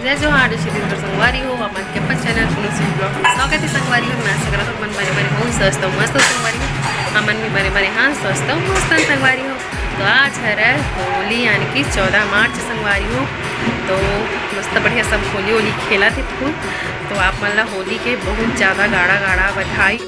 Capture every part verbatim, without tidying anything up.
जय जोहार, जय छत्तीसगढ़ संगवारी हो, अपन के अपन चैनल पुलिस ब्लॉग में स्वागत है संगवारी हो। मैं आशा करत हूँ अपन बने बने हो, स्वस्थ हो, मस्त हो संगवारी हो। हमन भी बने बने हाँ, स्वस्थ हो, मस्त हो संगवारी हो। तो आज हरे होली यानी कि चौदह मार्च संगवारी हो। तो मस्त बढ़िया सब होली होली खेलत हे फूल। तो आप मन ला होली के बहुत ज़्यादा गाड़ा गाड़ा बधाई।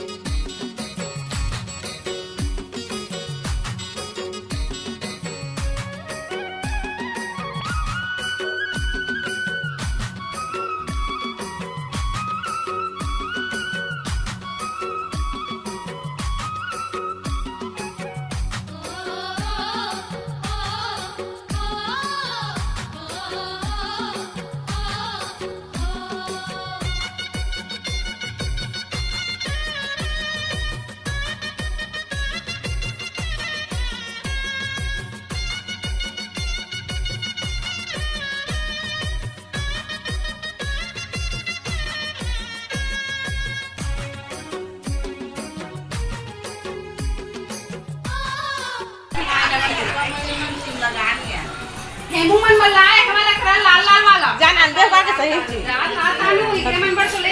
हेमू मन बर लाए, हमन ला करा लाल लाल वाला। जान अंदर बाके सही चीज। लाल लाल आलू, इकरे मन बर तो ले।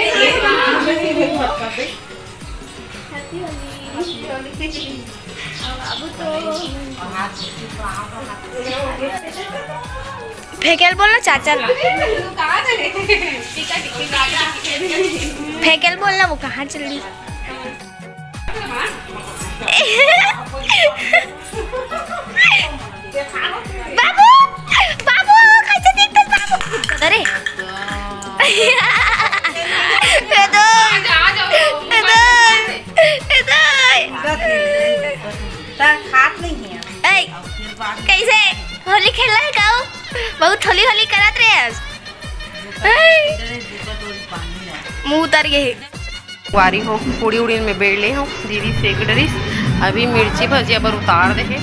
फेंकेल बोल ना चाचा ला। फेंकेल बोल ना, वो कहाँ चल रही? बाबू, बाबू, कैसे दिखते बाबू? अरे। दे दो। दे दो। दे दो। खात नहीं है। ए, कैसे? होली खेलना है का? बहुत होली होली करत रहे आज। ए। मुंह उतर गए। वारी हो, पूड़ी उड़ी में बेड़ ले हो, दीदी सेक डरिस। अभी मिर्ची भजिया बर उतार दे हे,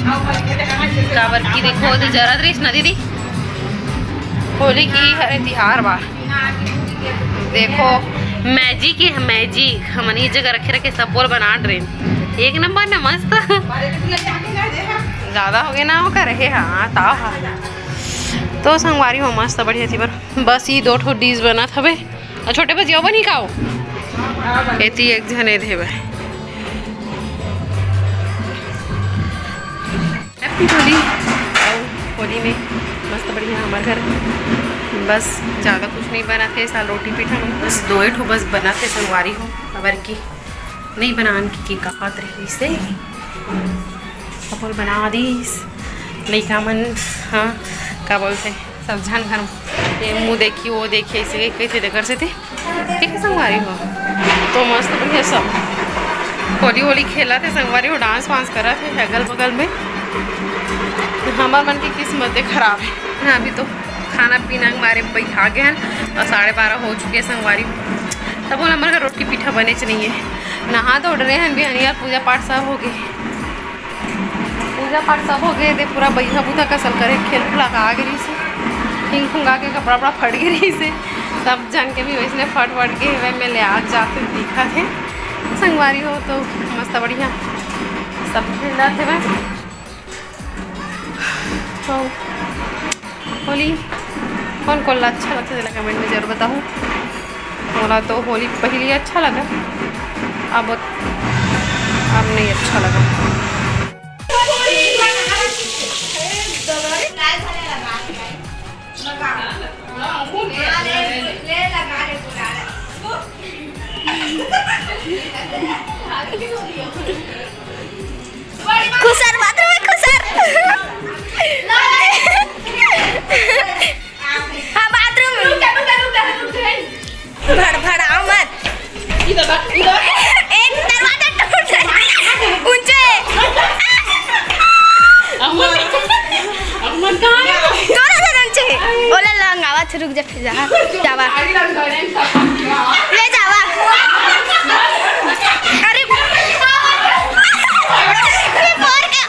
काबर की देखो, ओदे जरत रहिस ना दीदी, होली की हरे तिहार बा। देखो, मैजिक हे, मैजिक। हमन ये जगह रखे रखे सब बोल बना डरेन। एक नंबर ना, मस्त। ज्यादा हो गए ना, ओकर हे, हाँ, ताव हा। तो संगवारी हो, मस्त बढ़िया थी बर। बस ये दो ठो डिश बनत हवे। अउ छोटे भजिया बनी का हो? एती एक झन एदे हेवय। हैप्पी होली। अउ होली में मस्त बढ़िया हमर घर बस ज्यादा कुछ नहीं बनत हे, साल रोटी पीठा बस दोए ठो बस बनत हे संगवारी हो, काबर की नहीं बनान की, की कहत रहिस हे। अपन बना दीस लइका मन। हाँ, का बोलथे, सब झन घर ये मुँह देखी, वो देखी, ऐसे कहिथे, तेकर सेती ठीक है संगवारी हो। तो मस्त बढ़िया सब होली होली खेलत हे संगवारी हो, डांस वांस करत हे अगल बगल में। हमर मन की किस्मत खराब है ना, अभी तो खाना पीना के मारे बइठा गए हन अउ साढ़े बारह हो चुके हैं संगवारी। तब बोला, हमर घर रोटी पीठा बनेच नहीं है। नहा तो डरे हन बिहनिया, पूजा पाठ सब हो गए, पूजा पाठ सब हो गए। दे पूरा बइठा बूता कसल करे, खेल खुला के आ गए रहिस हे, खिंग खुंगा के कपड़ा वपड़ा फट गए रहिस हे। सब झन के भी वैसने फट फट के हवे में ले आ जाते दिखत हे संगवारी हो। तो मस्त बढ़िया सब खेलत हवे। तो होली कोन कोन ला अच्छा लगथे, तेला कमेंट में जरूर बताहू। मोला तो होली पहली अच्छा लगा, अब, अब नहीं अच्छा लगा। खुसर बाथरूम में खुसर। हाँ, बाथरूम में। भड़भड़ाओ मत। एक दरवाजा टूट जाए। ऊंचे। अमन, अमन कहाँ है? दोनों जन ऊंचे। ओला लंगावा छे, रुक जा। जा, जावा। ले जावा। अरे, ये मार के।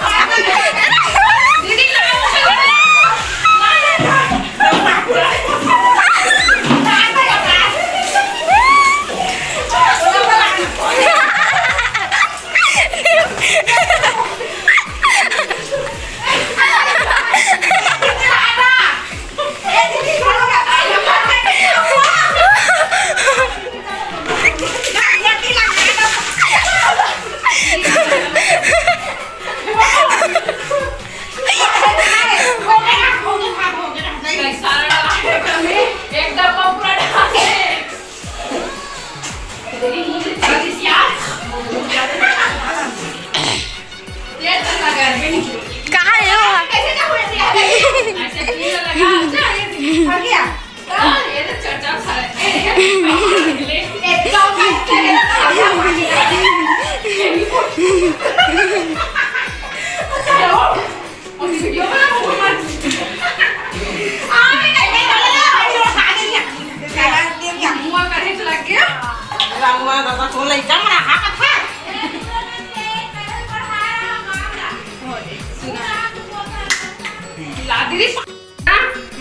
आ गया। ये तो चर्चा था। एकदम।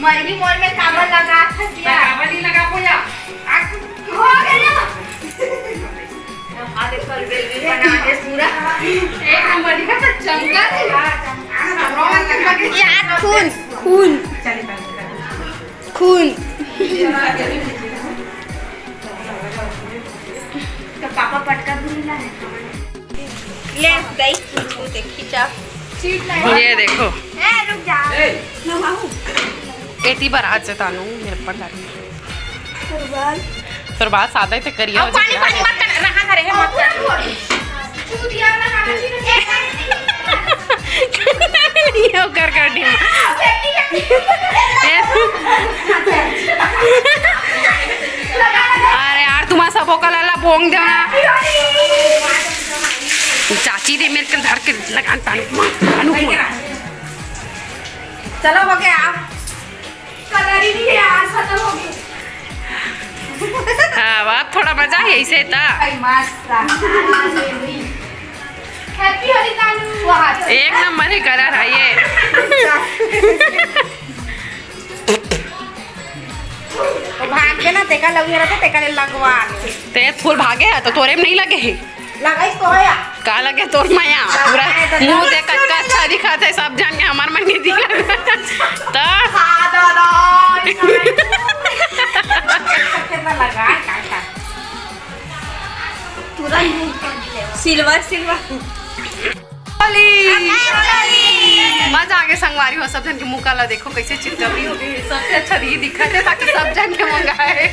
मरही मोर में काबर लगा था सिया? काबर नहीं लगा बोला? हो गया। हाथ एक कर बेल भी बना दे पूरा। एक नंबर दिखा था, चमका दे। यार, खून, खून, खून। तो पापा पटका भी मिला है। ले, गई, तू देख, खींचा। ये देखो। ए, रुक जा। एती बर आज जतानू, मेरे पर डाल। तोर बाल। तोर बाल सादा ही ते करिया अब हो पानी, जाए। पानी मत कर, रहा करे है, मत कर। ये कर कर दी। अरे यार, तुम्हारा सबो का लाला बोंग देना। चाची दे मेरे के धर के लगा तानु, तानु। चलो, हो गया। कलर ही नहीं है यार, खत्म हो गई। हाँ, अब थोड़ा मजा है इसे ता। भाई, मस्त। Happy होली तानू। वाह। एक नंबर है कलर है ये। वो भाग के ना, तेका लगी रहता, तेका ले लगवा। ते फूल भागे है तो तोरे में नहीं लगे है। लगाइस तो होया। का लगे तोर माया? पूरा मुंह देख कतका अच्छा दिखत है, सब झन के हमर मन के दिखत। त हाँ, दादा। कितना लगा है, का, का? पूरा सिल्वर, सिल्वर। होली। मजा आगे संगवारी हो, सब झन के मुंह काला देखो, कैसे चितकबरी हो गई। सबसे अच्छा ये दिखत है, ताकि सब झन के मंगाए।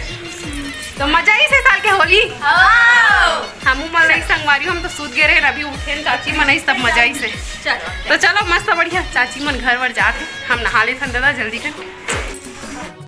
तो मजा ही से साल के होली। हाँ। हमू मन रही संगवारी, हम तो सूत गए रहे, अभी उठेन चाची मन आई, तब मजा ही से। चलो। तो चलो, मस्त बढ़िया, चाची मन घर वर जात है, हम नहा लेथन दादा जल्दी कर।